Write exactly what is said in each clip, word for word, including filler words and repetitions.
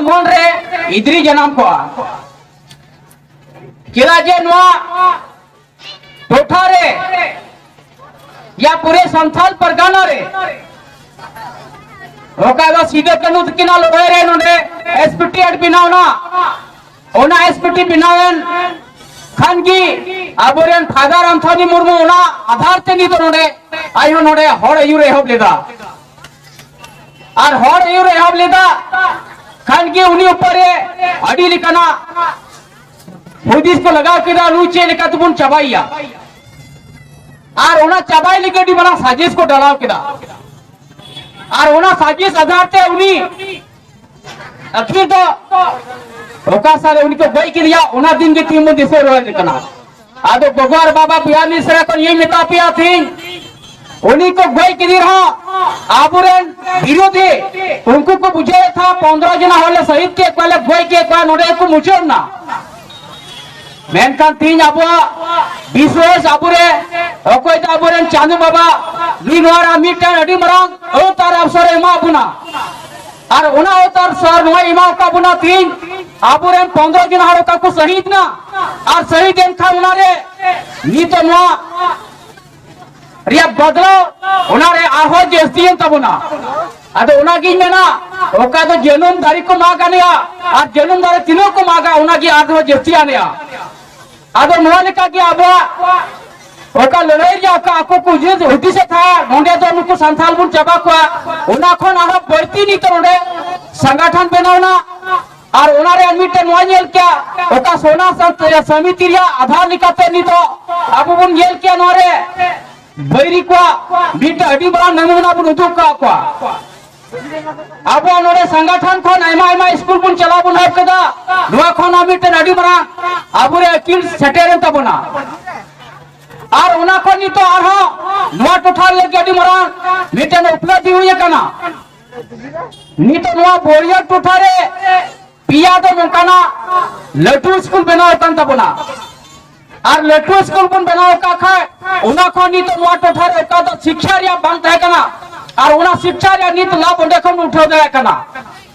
ᱢᱚᱱ ᱨᱮ ᱤᱫᱨᱤ ᱡᱟᱱᱟᱢ ᱠᱚᱜᱼᱟ᱾ ᱪᱮᱫᱟᱜ ᱡᱮ ᱱᱚᱣᱟ ᱴᱚᱴᱷᱟ ᱨᱮ ᱭᱟ ᱯᱩᱨᱮ ᱥᱟᱱᱛᱟᱞ ᱯᱟᱨᱜᱟᱱᱟ ᱨᱮ ᱚᱠᱟ ᱫᱚ ᱥᱤᱫᱩ ᱠᱟᱹᱱᱦᱩ ᱛᱟᱹᱠᱤᱱᱟᱜ ᱞᱟᱹᱲᱦᱟᱹᱭ ᱨᱮ ᱱᱚᱰᱮ ᱮᱥᱯᱤᱴᱤ ᱟᱨ ᱵᱮᱱᱟᱣ ᱮᱱᱟ, ᱚᱱᱟ ᱮᱥᱯᱤᱴᱤ ᱵᱮᱱᱟᱣ ᱮᱱ ᱠᱷᱟᱱ ᱜᱮ ᱟᱵᱚᱨᱮᱱ ᱯᱷᱟᱫᱟᱨ ᱟᱱᱛᱷᱟᱱᱤ ᱢᱩᱨᱢᱩ ᱚᱱᱟ ᱟᱫᱷᱟᱨ ᱛᱮ ᱱᱤᱛᱚᱜ ᱱᱚᱰᱮ ᱟᱡ ᱦᱚᱸ ᱱᱚᱰᱮ ᱦᱚᱲ ᱟᱹᱭᱩᱨ ᱮ ᱮᱦᱚᱵ ᱞᱮᱫᱟ᱾ ᱟᱨ ᱦᱚᱲ ᱟᱹᱭᱩᱨ ᱮ ᱮᱦᱚᱵ ᱞᱮᱫᱟ ᱠᱷᱟᱱ ᱜᱮ ᱩᱱᱤ ᱩᱯᱚᱨ ᱨᱮ ᱟᱹᱰᱤ ᱞᱮᱠᱟᱱᱟᱜ ᱦᱩᱫᱤᱥ ᱠᱚ ᱞᱟᱜᱟᱣ ᱠᱮᱫᱟ, ᱱᱩᱭ ᱪᱮᱫ ᱞᱮᱠᱟ ᱛᱮᱵᱚᱱ ᱪᱟᱵᱟᱭᱮᱭᱟ᱾ ᱟᱨ ᱚᱱᱟ ᱪᱟᱵᱟᱭ ᱞᱟᱹᱜᱤᱫ ᱟᱹᱰᱤ ᱢᱟᱨᱟᱝ ᱥᱟᱡᱮᱥ ᱠᱚ ᱰᱟᱞᱟᱣ ᱠᱮᱫᱟ᱾ ᱟᱨ ᱚᱱᱟ ᱥᱟᱡᱮᱥ ᱟᱫᱷᱟᱨ ᱛᱮ ᱩᱱᱤ ᱟᱹᱠᱷᱤᱨ ᱫᱚ ᱚᱠᱟ ᱥᱟᱞ ᱨᱮ ᱩᱱᱤ ᱠᱚ ᱜᱚᱡ ᱠᱮᱫᱮᱭᱟ, ᱚᱱᱟ ᱫᱤᱱ ᱜᱮ ᱛᱤᱦᱤᱧ ᱵᱚᱱ ᱫᱤᱥᱟᱹ ᱨᱩᱣᱟᱹᱲ ᱠᱟᱱᱟ᱾ ᱟᱫᱚ ᱜᱚᱜᱚ ᱟᱨ ᱵᱟᱵᱟ ᱵᱚᱭᱦᱟ ᱢᱤᱥᱨᱟ ᱠᱚ ᱱᱤᱭᱟᱹᱧ ᱢᱮᱛᱟ ᱯᱮᱭᱟ ᱛᱤᱦᱤᱧ, ᱩᱱᱤ ᱠᱚ ᱜᱚᱡ ᱠᱮᱫᱮ ᱨᱮᱦᱚᱸ ᱟᱵᱚᱨᱮᱱ ᱵᱤᱨᱳᱫᱷᱤ ᱩᱱᱠᱩ ᱠᱚ ᱵᱩᱡᱷᱟᱹᱣᱮᱫ ᱛᱟᱦᱮᱸ ᱯᱚᱱᱫᱽᱨᱚ ᱡᱚᱱᱟ ᱦᱚᱲ ᱞᱮ ᱥᱟᱹᱦᱤᱫ ᱠᱮᱫ ᱠᱚᱣᱟ, ᱞᱮ ᱜᱚᱡ ᱠᱮᱫ ᱠᱚᱣᱟ, ᱱᱚᱰᱮ ᱜᱮᱠᱚ ᱢᱩᱪᱟᱹᱫ ᱮᱱᱟ᱾ ᱢᱮᱱᱠᱷᱟᱱ ᱛᱤᱦᱤᱧ ᱟᱵᱚᱣᱟᱜ ᱵᱤᱥᱣᱟᱥ ᱟᱵᱚᱨᱮ ᱚᱠᱚᱭ ᱫᱚ ᱟᱵᱚᱨᱮᱱ ᱪᱟᱸᱫᱚ ᱵᱟᱵᱟ ᱱᱩᱭ ᱱᱚᱣᱟ ᱨᱮ ᱢᱤᱫᱴᱟᱝ ᱟᱹᱰᱤ ᱢᱟᱨᱟᱝ ᱟᱹᱛ ᱟᱨ ᱚᱯᱥᱚᱨ ᱮ ᱮᱢᱟ ᱵᱚᱱᱟ᱾ ᱟᱨ ᱚᱱᱟ ᱚᱛᱟᱨ ᱥᱟᱨ ᱱᱚᱣᱟ ᱮᱢᱟ ᱟᱠᱟᱫ ᱵᱚᱱᱟ ᱛᱤᱦᱤᱧ ᱟᱵᱚᱨᱮᱱ ᱯᱚᱱᱫᱽᱨᱚ ᱡᱚᱱ ᱦᱚᱲ ᱚᱠᱟ ᱠᱚ ᱥᱟᱹᱦᱤᱫ ᱮᱱᱟ᱾ ᱟᱨ ᱥᱟᱹᱦᱤᱫ ᱮᱱ ᱠᱷᱟᱱ ᱚᱱᱟᱨᱮ ᱱᱤᱛᱚᱜ ᱱᱚᱣᱟ ᱨᱮᱭᱟᱜ ᱵᱚᱫᱞᱟᱣ ᱚᱱᱟᱨᱮ ᱟᱨᱦᱚᱸ ᱡᱟᱹᱥᱛᱤᱭᱮᱱ ᱛᱟᱵᱚᱱᱟ᱾ ᱟᱫᱚ ᱚᱱᱟᱜᱤᱧ ᱢᱮᱱᱟ, ᱚᱠᱟ ᱫᱚ ᱡᱟᱹᱱᱩᱢ ᱫᱟᱨᱮ ᱠᱚ ᱢᱟᱜ ᱟᱱᱮᱜᱼᱟ, ᱟᱨ ᱡᱟᱹᱱᱩᱢ ᱫᱟᱨᱮ ᱛᱤᱱᱟᱹᱜ ᱠᱚ ᱢᱟᱜᱟ ᱚᱱᱟᱜᱮ ᱟᱨᱦᱚᱸ ᱡᱟᱹᱥᱛᱤ ᱟᱱᱮᱜᱼᱟ᱾ ᱟᱫᱚ ᱱᱚᱣᱟ ᱞᱮᱠᱟᱜᱮ ᱟᱵᱚᱣᱟᱜ ᱚᱠᱟ ᱞᱟᱹᱲᱦᱟᱹᱭ ᱨᱮᱭᱟᱜ ᱚᱠᱟ ᱟᱠᱚ ᱠᱚ ᱩᱭᱦᱟᱹᱨ ᱦᱩᱫᱤᱥᱮᱫ ᱛᱟᱦᱮᱸᱫ, ᱱᱚᱸᱰᱮ ᱫᱚ ᱱᱩᱠᱩ ᱥᱟᱱᱛᱟᱞ ᱵᱚᱱ ᱪᱟᱵᱟ ᱠᱚᱣᱟ, ᱚᱱᱟ ᱠᱷᱚᱱ ᱟᱨᱦᱚᱸ ᱵᱟᱹᱲᱛᱤ ᱱᱤᱛᱚᱜ ᱱᱚᱸᱰᱮ ᱥᱚᱝᱜᱚᱴᱷᱚᱱ ᱵᱮᱱᱟᱣ ᱮᱱᱟ᱾ ᱟᱨ ᱚᱱᱟ ᱨᱮᱭᱟᱜ ᱢᱤᱫᱴᱮᱱ ᱱᱚᱣᱟ ᱧᱮᱞ ᱠᱮᱭᱟ, ᱚᱠᱟ ᱥᱚᱱᱟ ᱥᱟᱱᱛ-, ᱥᱚᱢᱤᱛᱤ ᱨᱮᱭᱟᱜ ᱟᱫᱷᱟᱨ ᱞᱮᱠᱟᱛᱮ ᱱᱤᱛᱚᱜ ᱟᱵᱚ ᱵᱚᱱ ᱧᱮᱞ ᱠᱮᱭᱟ, ᱱᱚᱣᱟ ᱨᱮ ᱵᱟᱹᱭᱨᱤ ᱠᱚᱣᱟᱜ ᱢᱤᱫᱴᱮᱱ ᱟᱹᱰᱤ ᱢᱟᱨᱟᱝ ᱱᱟᱢᱩᱱᱟ ᱵᱚᱱ ᱩᱫᱩᱜ ᱟᱠᱟᱫ ᱠᱚᱣᱟ᱾ ᱟᱵᱚᱣᱟᱜ ᱱᱚᱰᱮ ᱥᱚᱝᱜᱚᱴᱷᱚᱱ ᱠᱷᱚᱱ ᱟᱭᱢᱟ ᱟᱭᱢᱟ ᱥᱠᱩᱞ ᱵᱚᱱ ᱪᱟᱞᱟᱣ ᱵᱚᱱ ᱮᱦᱚᱵ ᱠᱮᱫᱟ᱾ ᱱᱚᱣᱟ ᱠᱷᱚᱱ ᱦᱚᱸ ᱢᱤᱫᱴᱮᱱ ᱟᱹᱰᱤ ᱢᱟᱨᱟᱝ ᱟᱵᱚᱨᱮ ᱟᱹᱠᱤᱞ ᱥᱮᱴᱮᱨᱮᱱ ᱛᱟᱵᱚᱱᱟ᱾ ᱟᱨ ᱚᱱᱟ ᱠᱷᱚᱱ ᱱᱤᱛᱚᱜ ᱟᱨᱦᱚᱸ ᱱᱚᱣᱟ ᱴᱚᱴᱷᱟ ᱨᱮ ᱞᱟᱹᱜᱤᱫ ᱟᱹᱰᱤ ᱢᱟᱨᱟᱝ ᱢᱤᱫᱴᱮᱱ ᱩᱯᱞᱚᱵᱽᱫᱷᱤ ᱦᱩᱭ ᱟᱠᱟᱱᱟ᱾ ᱱᱤᱛᱚᱜ ᱱᱚᱣᱟ ᱵᱳᱨᱤᱭᱟᱹ ᱴᱚᱴᱷᱟ ᱨᱮ ᱯᱮᱭᱟ ᱫᱚ ᱱᱚᱝᱠᱟᱱᱟᱜ ᱞᱟᱹᱴᱩ ᱥᱠᱩᱞ ᱵᱮᱱᱟᱣ ᱟᱠᱟᱱ ᱛᱟᱵᱚᱱᱟ᱾ ᱟᱨ ᱞᱟᱹᱴᱩ ᱥᱠᱩᱞ ᱵᱚᱱ ᱵᱮᱱᱟᱣ ᱟᱠᱟᱫ ᱠᱷᱟᱡ, ᱚᱱᱟ ᱠᱷᱚᱱ ᱱᱤᱛᱚᱜ ᱱᱚᱣᱟ ᱴᱚᱴᱷᱟ ᱨᱮ ᱚᱠᱟ ᱫᱚ ᱥᱤᱠᱠᱷᱟ ᱨᱮᱭᱟᱜ ᱵᱟᱝ ᱛᱟᱦᱮᱸ ᱠᱟᱱᱟ, ᱟᱨ ᱚᱱᱟ ᱥᱤᱠᱠᱷᱟ ᱨᱮᱭᱟᱜ ᱱᱤᱛ ᱞᱟᱵᱷ ᱚᱸᱰᱮ ᱠᱷᱚᱱ ᱩᱴᱷᱟᱹᱣ ᱫᱟᱲᱮᱭᱟᱜ ᱠᱟᱱᱟ᱾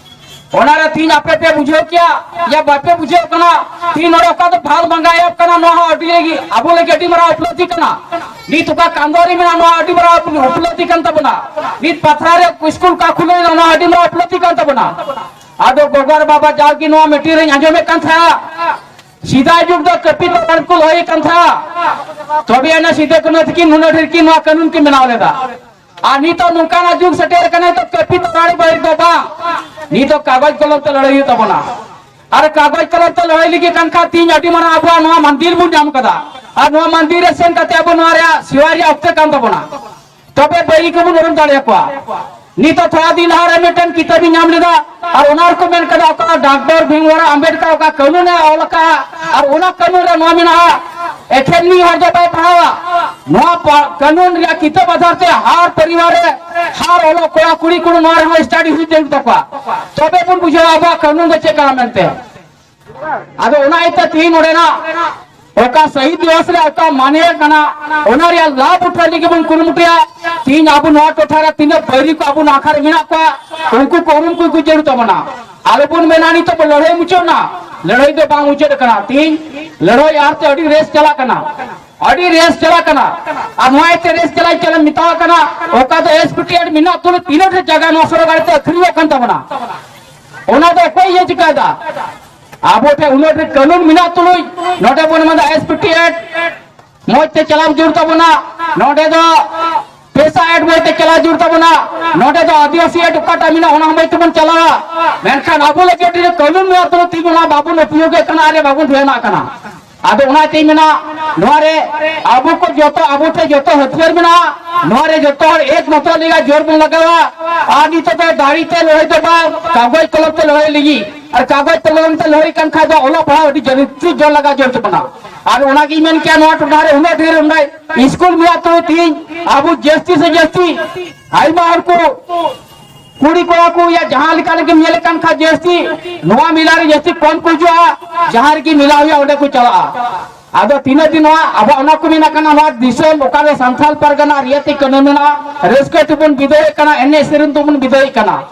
ᱚᱱᱟᱨᱮ ᱛᱤᱦᱤᱧ ᱟᱯᱮ ᱯᱮ ᱵᱩᱡᱷᱟᱹᱣ ᱠᱮᱭᱟ ᱭᱟ ᱵᱟᱯᱮ ᱵᱩᱡᱷᱟᱹᱣ ᱠᱟᱱᱟ? ᱛᱤᱦᱤᱧ ᱱᱚᱰᱮ ᱚᱠᱟ ᱫᱚ ᱵᱷᱟᱞ ᱵᱟᱝᱜᱟ ᱮᱦᱚᱵ ᱠᱟᱱᱟ, ᱱᱚᱣᱟ ᱦᱚᱸ ᱟᱹᱰᱤ ᱞᱟᱹᱜᱤᱫ ᱟᱵᱚ ᱞᱟᱹᱜᱤᱫ ᱟᱹᱰᱤ ᱢᱟᱨᱟᱝ ᱩᱯᱞᱚᱵᱽᱫᱷᱤ ᱠᱟᱱᱟ᱾ ᱱᱤᱛ ᱚᱠᱟ ᱠᱟᱸᱫᱚᱨᱤ ᱢᱮᱱᱟᱜᱼᱟ, ᱱᱚᱣᱟ ᱟᱹᱰᱤ ᱢᱟᱨᱟᱝ ᱩᱯᱞᱚᱵᱽᱫᱷᱤ ᱠᱟᱱ ᱛᱟᱵᱚᱱᱟ᱾ ᱱᱤᱛ ᱯᱟᱛᱷᱨᱟ ᱨᱮ ᱥᱠᱩᱞ ᱠᱟ ᱠᱷᱩᱞᱟᱹᱣ ᱮᱱᱟ, ᱱᱚᱣᱟ ᱟᱹᱰᱤ ᱢᱟᱨᱟᱝ ᱩᱯᱞᱚᱵᱽᱫᱷᱤ ᱠᱟᱱ ᱛᱟᱵᱚᱱᱟ᱾ ᱟᱫᱚ ᱜᱚᱜᱚ ᱟᱨ ᱵᱟᱵᱟ ᱡᱟᱣᱜᱮ ᱱᱚᱣᱟ ᱢᱤᱴᱤᱝ ᱨᱮᱧ ᱟᱸᱡᱚᱢᱮᱫ ᱠᱟᱱ ᱛᱟᱦᱮᱸᱫ, ᱥᱮᱫᱟᱭ ᱡᱩᱜᱽ ᱫᱚ ᱠᱟᱹᱯᱤ ᱛᱚᱨᱟᱲ ᱠᱚ ᱞᱟᱹᱭ ᱠᱟᱱ ᱛᱟᱦᱮᱸᱫ, ᱛᱚᱵᱮ ᱟᱹᱱᱤᱡ ᱥᱤᱫᱩ ᱠᱟᱹᱱᱦᱩ ᱛᱟᱹᱠᱤᱱ ᱱᱩᱱᱟᱹᱜ ᱰᱷᱮᱨ ᱠᱤᱱ ᱱᱚᱣᱟ ᱠᱟᱹᱱᱩᱱ ᱠᱤᱱ ᱵᱮᱱᱟᱣ ᱞᱮᱫᱟ᱾ ᱟᱨ ᱱᱤᱛᱚᱜ ᱱᱚᱝᱠᱟᱱᱟᱜ ᱡᱩᱜᱽ ᱥᱮᱴᱮᱨ ᱠᱟᱱᱟ, ᱱᱤᱛᱚᱜ ᱠᱟᱹᱯᱤ ᱛᱚᱨᱟᱲ ᱵᱟᱹᱭᱨᱤ ᱫᱚ ᱵᱟᱝ, ᱱᱤᱛᱚᱜ ᱠᱟᱜᱚᱡᱽ ᱠᱚᱞᱚᱢ ᱛᱮ ᱞᱟᱹᱲᱦᱟᱹᱭ ᱦᱩᱭᱩᱜ ᱛᱟᱵᱚᱱᱟ᱾ ᱟᱨ ᱠᱟᱜᱚᱡᱽ ᱠᱚᱞᱚᱢ ᱛᱮ ᱞᱟᱹᱲᱦᱟᱹᱭ ᱞᱟᱹᱜᱤᱫ ᱠᱟᱱ ᱠᱷᱟᱱ ᱛᱤᱦᱤᱧ ᱟᱹᱰᱤ ᱢᱟᱨᱟᱝ ᱟᱵᱚᱣᱟᱜ ᱱᱚᱣᱟ ᱢᱟᱱᱫᱤᱨ ᱵᱚᱱ ᱧᱟᱢ ᱠᱟᱫᱟ᱾ ᱟᱨ ᱱᱚᱣᱟ ᱢᱟᱱᱫᱤᱨ ᱨᱮ ᱥᱮᱱ ᱠᱟᱛᱮ ᱟᱵᱚ ᱱᱚᱣᱟ ᱨᱮᱭᱟᱜ ᱥᱮᱣᱟ ᱨᱮᱭᱟᱜ ᱚᱠᱛᱚ ᱠᱟᱱ ᱛᱟᱵᱚᱱᱟ᱾ ᱛᱚᱵᱮ ᱵᱟᱹᱭᱨᱤ ᱠᱚᱵᱚᱱ ᱩᱨᱩᱢ ᱫᱟᱲᱮᱭᱟᱠᱚᱣᱟ᱾ ᱱᱤᱛᱚᱜ ᱛᱷᱚᱲᱟ ᱫᱤᱱ ᱞᱟᱦᱟ ᱨᱮ ᱢᱤᱫᱴᱮᱱ ᱠᱤᱛᱟᱹᱵ ᱤᱧ ᱧᱟᱢ ᱞᱮᱫᱟ, ᱟᱨ ᱚᱱᱟ ᱨᱮᱠᱚ ᱢᱮᱱ ᱠᱟᱫᱟ, ᱚᱠᱟ ᱰᱟᱠᱛᱚᱨ ᱵᱷᱤᱢᱨᱟᱣ ᱟᱢᱵᱮᱰᱠᱟᱨ ᱚᱠᱟ ᱠᱟᱹᱱᱩᱱ ᱮ ᱚᱞ ᱟᱠᱟᱫᱼᱟ, ᱟᱨ ᱚᱱᱟ ᱠᱟᱹᱱᱩᱱ ᱨᱮ ᱱᱚᱣᱟ ᱢᱮᱱᱟᱜᱼᱟ, ᱮᱠᱷᱮᱱ ᱢᱤᱫ ᱦᱚᱲ ᱫᱚ ᱵᱟᱭ ᱯᱟᱲᱦᱟᱣᱟ᱾ ᱱᱚᱣᱟ ᱯᱟ-, ᱠᱟᱹᱱᱩᱱ ᱨᱮᱭᱟᱜ ᱠᱤᱛᱟᱹᱵ ᱟᱫᱷᱟᱨ ᱛᱮ ᱦᱟᱨ ᱯᱚᱨᱤᱵᱟᱨ ᱨᱮ, ᱦᱟᱨ ᱚᱞᱚᱜ ᱠᱚᱲᱟ ᱠᱩᱲᱤ ᱠᱚ ᱱᱚᱣᱟ ᱨᱮᱦᱚᱸ ᱥᱴᱟᱰᱤ ᱦᱩᱭ ᱡᱟᱹᱨᱩᱲ ᱛᱟᱠᱚᱣᱟ᱾ ᱛᱚᱵᱮ ᱵᱚᱱ ᱵᱩᱡᱷᱟᱹᱣᱟ ᱟᱵᱚᱣᱟᱜ ᱠᱟᱹᱱᱩᱱ ᱫᱚ ᱪᱮᱫ ᱠᱟᱱᱟ ᱢᱮᱱᱛᱮ᱾ ᱟᱫᱚ ᱚᱱᱟ ᱤᱭᱟᱹᱛᱮ ᱛᱤᱦᱤᱧ ᱱᱚᱰᱮᱱᱟᱜ ᱚᱠᱟ ᱥᱟᱹᱦᱤᱫ ᱫᱤᱵᱚᱥ ᱨᱮ ᱚᱠᱟ ᱢᱟᱱᱮ ᱠᱟᱱᱟ, ᱚᱱᱟ ᱨᱮᱭᱟᱜ ᱞᱟᱵᱷ ᱩᱴᱷᱟᱹᱣ ᱞᱟᱹᱜᱤᱫ ᱵᱚᱱ ᱠᱩᱨᱩᱢᱩᱴᱩᱭᱟ᱾ ᱛᱤᱦᱤᱧ ᱟᱵᱚ ᱱᱚᱣᱟ ᱴᱚᱴᱷᱟ ᱨᱮ ᱛᱤᱱᱟᱹᱜ ᱵᱟᱹᱭᱨᱤ ᱠᱚ ᱟᱵᱚ ᱱᱟᱠᱷᱟ ᱨᱮ ᱢᱮᱱᱟᱜ ᱠᱚᱣᱟ, ᱩᱱᱠᱩ ᱠᱚ ᱩᱨᱩᱢ ᱠᱚ ᱡᱟᱹᱨᱩᱲ ᱛᱟᱵᱚᱱᱟ᱾ ᱟᱞᱚᱵᱚᱱ ᱢᱮᱱᱟ ᱱᱤᱛᱚᱜ ᱵᱚ ᱞᱟᱹᱲᱦᱟᱹᱭ ᱢᱩᱪᱟᱹᱫ ᱮᱱᱟ, ᱞᱟᱹᱲᱦᱟᱹᱭ ᱫᱚ ᱵᱟᱝ ᱢᱩᱪᱟᱹᱫ ᱟᱠᱟᱱᱟ᱾ ᱛᱤᱦᱤᱧ ᱞᱟᱹᱲᱦᱟᱹᱭ ᱟᱨᱛᱮ ᱟᱹᱰᱤ ᱨᱮᱥ ᱪᱟᱞᱟᱜ ᱠᱟᱱᱟ, ᱟᱹᱰᱤ ᱨᱮᱥ ᱪᱟᱞᱟᱜ ᱠᱟᱱᱟ᱾ ᱟᱨ ᱱᱚᱣᱟ ᱤᱭᱟᱹᱛᱮ ᱨᱮᱥ ᱪᱟᱞᱟᱜ ᱪᱟᱞᱟᱜ ᱢᱮᱛᱟᱣᱟᱜ ᱠᱟᱱᱟ, ᱚᱠᱟ ᱫᱚ ᱮᱥ ᱯᱤ ᱴᱤ ᱮᱰ ᱢᱮᱱᱟᱜ ᱛᱩᱞᱩᱡ ᱛᱤᱱᱟᱹᱜ ᱰᱷᱮᱨ ᱡᱟᱭᱜᱟ ᱱᱚᱣᱟ ᱥᱚᱨᱚᱜ ᱜᱟᱲᱤ ᱛᱮ ᱟᱹᱠᱷᱨᱤᱧᱚᱜ ᱠᱟᱱ ᱛᱟᱵᱚᱱᱟ, ᱚᱱᱟ ᱫᱚ ᱚᱠᱚᱭ ᱤᱭᱟᱹ ᱪᱤᱠᱟᱹᱭᱮᱫᱟ? ᱟᱵᱚ ᱴᱷᱮᱱ ᱩᱱᱟᱹᱜ ᱰᱷᱮᱨ ᱠᱟᱹᱱᱩᱱ ᱢᱮᱱᱟᱜ ᱛᱩᱞᱩᱡ ᱱᱚᱰᱮ ᱵᱚᱱ ᱢᱮᱱᱫᱟ ᱮᱥ ᱯᱤ ᱴᱤ ᱮᱰ ᱢᱚᱡᱽ ᱛᱮ ᱪᱟᱞᱟᱣ ᱡᱟᱹᱨᱩᱲ ᱛᱟᱵᱚᱱᱟ᱾ ᱱᱚᱰᱮ ᱫᱚ ᱯᱮᱥᱟ ᱮᱰ ᱢᱚᱡᱽ ᱛᱮ ᱪᱟᱞᱟᱣ ᱡᱟᱹᱨᱩᱲ ᱛᱟᱵᱚᱱᱟ᱾ ᱱᱚᱰᱮ ᱫᱚ ᱟᱹᱫᱤᱵᱟᱹᱥᱤ ᱮᱰ ᱚᱠᱟᱴᱟᱜ ᱢᱮᱱᱟᱜᱼᱟ ᱚᱱᱟ ᱦᱚᱸ ᱢᱚᱡᱽ ᱛᱮᱵᱚᱱ ᱪᱟᱞᱟᱣᱟ᱾ ᱢᱮᱱᱠᱷᱟᱱ ᱟᱵᱚ ᱞᱟᱹᱜᱤᱫ ᱟᱹᱰᱤ ᱰᱷᱮᱨ ᱠᱟᱹᱱᱩᱱ ᱢᱮᱱᱟᱜ ᱛᱩᱞᱩᱡ ᱛᱮᱦᱮᱧ ᱚᱱᱟ ᱵᱟᱵᱚᱱ ᱩᱯᱭᱳᱜᱮᱫ ᱠᱟᱱᱟ ᱟᱨ ᱵᱟᱵᱚᱱ ᱫᱷᱮᱭᱟᱱᱟᱜ ᱠᱟᱱᱟ᱾ ᱟᱫᱚ ᱚᱱᱟᱛᱤᱧ ᱢᱮᱱᱟ, ᱱᱚᱣᱟ ᱨᱮ ᱟᱵᱚ ᱠᱚ ᱡᱚᱛᱚ, ᱟᱵᱚ ᱴᱷᱮᱱ ᱡᱚᱛᱚ ᱦᱟᱹᱛᱭᱟᱹᱨ ᱢᱮᱱᱟᱜᱼᱟ᱾ ᱱᱚᱣᱟ ᱨᱮ ᱡᱚᱛᱚ ᱦᱚᱲ ᱮᱠ ᱢᱚᱛᱚ ᱞᱮᱠᱟ ᱡᱳᱨ ᱵᱚᱱ ᱞᱟᱜᱟᱣᱟ᱾ ᱟᱨ ᱱᱤᱛᱚᱜ ᱫᱚ ᱫᱟᱲᱮ ᱛᱮ ᱞᱟᱹᱲᱦᱟᱹᱭ ᱫᱚ ᱵᱟᱝ, ᱠᱟᱜᱚᱡᱽ ᱠᱚᱞᱚᱢ ᱛᱮ ᱞᱟᱹᱲᱦᱟᱹᱭ ᱞᱟᱹᱜᱤᱫ᱾ ᱟᱨ ᱠᱟᱜᱚᱡᱽ ᱠᱚᱞᱚᱢ ᱛᱮ ᱞᱟᱹᱲᱦᱟᱹᱭ ᱠᱟᱱ ᱠᱷᱟᱡ ᱫᱚ ᱚᱞᱚᱜ ᱯᱟᱲᱦᱟᱜ ᱟᱹᱰᱤ ᱡᱟᱹᱨᱩᱲ, ᱡᱳᱨ ᱞᱟᱜᱟᱣ ᱡᱳᱨ ᱛᱟᱵᱚᱱᱟ᱾ ᱟᱨ ᱚᱱᱟᱜᱤᱧ ᱢᱮᱱ ᱠᱮᱭᱟ, ᱱᱚᱣᱟ ᱴᱚᱴᱷᱟ ᱨᱮ ᱩᱱᱟᱹᱜ ᱰᱷᱮᱨ ᱚᱸᱰᱮ ᱥᱠᱩᱞ ᱢᱮᱱᱟᱜ ᱛᱟᱵᱚᱱ, ᱛᱮᱦᱤᱧ ᱟᱵᱚ ᱡᱟᱹᱥᱛᱤ ᱥᱮ ᱡᱟᱹᱥᱛᱤ ᱟᱭᱢᱟ ᱦᱚᱲ ᱠᱚ ᱠᱩᱲᱤ ᱠᱚᱲᱟ ᱠᱚ ᱭᱟ ᱡᱟᱦᱟᱸ ᱞᱮᱠᱟ ᱨᱮᱜᱮᱢ ᱧᱮᱞᱮᱫ ᱠᱟᱱ ᱠᱷᱟᱡ ᱡᱟᱹᱥᱛᱤ ᱱᱚᱣᱟ ᱢᱮᱞᱟ ᱨᱮ ᱡᱟᱹᱥᱛᱤ ᱠᱚᱢ ᱠᱚ ᱦᱤᱡᱩᱜᱼᱟ, ᱡᱟᱦᱟᱸ ᱨᱮᱜᱮ ᱢᱮᱞᱟ ᱦᱩᱭᱩᱜᱼᱟ ᱚᱸᱰᱮ ᱠᱚ ᱪᱟᱞᱟᱜᱼᱟ᱾ ᱟᱫᱚ ᱛᱤᱱᱟᱹᱜ ᱫᱤᱱ ᱱᱚᱣᱟ ᱟᱵᱚᱣᱟᱜ ᱚᱱᱟ ᱠᱚ ᱢᱮᱱᱟᱜ ᱠᱟᱱᱟ, ᱱᱚᱣᱟ ᱫᱤᱥᱚᱢ ᱚᱠᱟᱨᱮ ᱥᱟᱱᱛᱟᱲ ᱯᱟᱨᱜᱟᱱᱟ ᱨᱤᱭᱟᱹᱛᱤ ᱠᱟᱹᱱᱩᱱ ᱢᱮᱱᱟᱜᱼᱟ, ᱨᱟᱹᱥᱠᱟᱹ ᱛᱮᱵᱚᱱ ᱵᱤᱫᱟᱹᱭᱮᱫ ᱠᱟᱱᱟ, ᱮᱱᱮᱡ ᱥᱮᱨᱮᱧ ᱛᱮᱵᱚᱱ ᱵᱤᱫᱟᱹᱭᱮᱫ ᱠᱟᱱᱟ᱾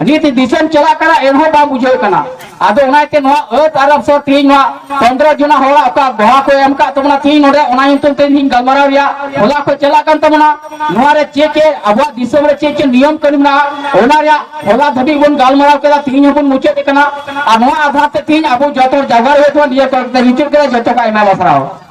ᱱᱤᱛ ᱫᱤᱥᱚᱢ ᱪᱟᱞᱟᱜ ᱠᱟᱱᱟ, ᱮᱱᱦᱚᱸ ᱵᱟᱝ ᱵᱩᱡᱷᱟᱹᱜ ᱠᱟᱱᱟ᱾ ᱟᱫᱚ ᱚᱱᱟᱛᱮ ᱱᱚᱣᱟ ᱟᱹᱛ ᱟᱨ ᱟᱯᱥᱚᱨ ᱛᱮᱦᱮᱧ ᱱᱚᱣᱟ ᱯᱚᱱᱫᱽᱨᱚ ᱡᱚᱱᱟ ᱦᱚᱲᱟᱜ ᱚᱠᱟ ᱜᱚᱦᱟ ᱠᱚ ᱮᱢ ᱠᱟᱜ ᱛᱟᱵᱚᱱᱟ, ᱛᱮᱦᱮᱧ ᱱᱚᱰᱮ ᱚᱱᱟ ᱧᱩᱛᱩᱢ ᱛᱮ ᱛᱮᱦᱮᱧ ᱜᱟᱞᱢᱟᱨᱟᱣ ᱨᱮᱭᱟᱜ ᱦᱚᱞᱟ ᱠᱷᱚᱱ ᱪᱟᱞᱟᱜ ᱠᱟᱱ ᱛᱟᱵᱚᱱᱟ᱾ ᱱᱚᱣᱟ ᱨᱮ ᱪᱮᱫ ᱪᱮᱫ ᱟᱵᱚᱣᱟᱜ ᱫᱤᱥᱚᱢ ᱨᱮ ᱪᱮᱫ ᱪᱮᱫ ᱱᱤᱭᱚᱢ ᱠᱟᱹᱱᱩᱱ ᱢᱮᱱᱟᱜᱼᱟ, ᱚᱱᱟ ᱨᱮᱭᱟᱜ ᱦᱚᱞᱟ ᱫᱷᱟᱹᱵᱤᱡ ᱵᱚᱱ ᱜᱟᱞᱢᱟᱨᱟᱣ ᱠᱮᱫᱟ, ᱛᱮᱦᱮᱧ ᱦᱚᱸᱵᱚᱱ ᱢᱩᱪᱟᱹᱫ ᱮ ᱠᱟᱱᱟ᱾ ᱟᱨ ᱱᱚᱣᱟ ᱟᱫᱷᱟᱨ ᱛᱮ ᱛᱮᱦᱮᱧ ᱟᱵᱚ ᱡᱚᱛᱚ ᱡᱟᱭᱜᱟ ᱨᱮ ᱵᱚᱱ ᱤᱭᱟᱹ ᱠᱚ ᱢᱩᱪᱟᱹᱫ ᱠᱮᱫᱟ, ᱡᱚᱛᱚ ᱠᱚ ᱟᱭᱢᱟ ᱟᱭᱢᱟ ᱥᱟᱨᱦᱟᱣ᱾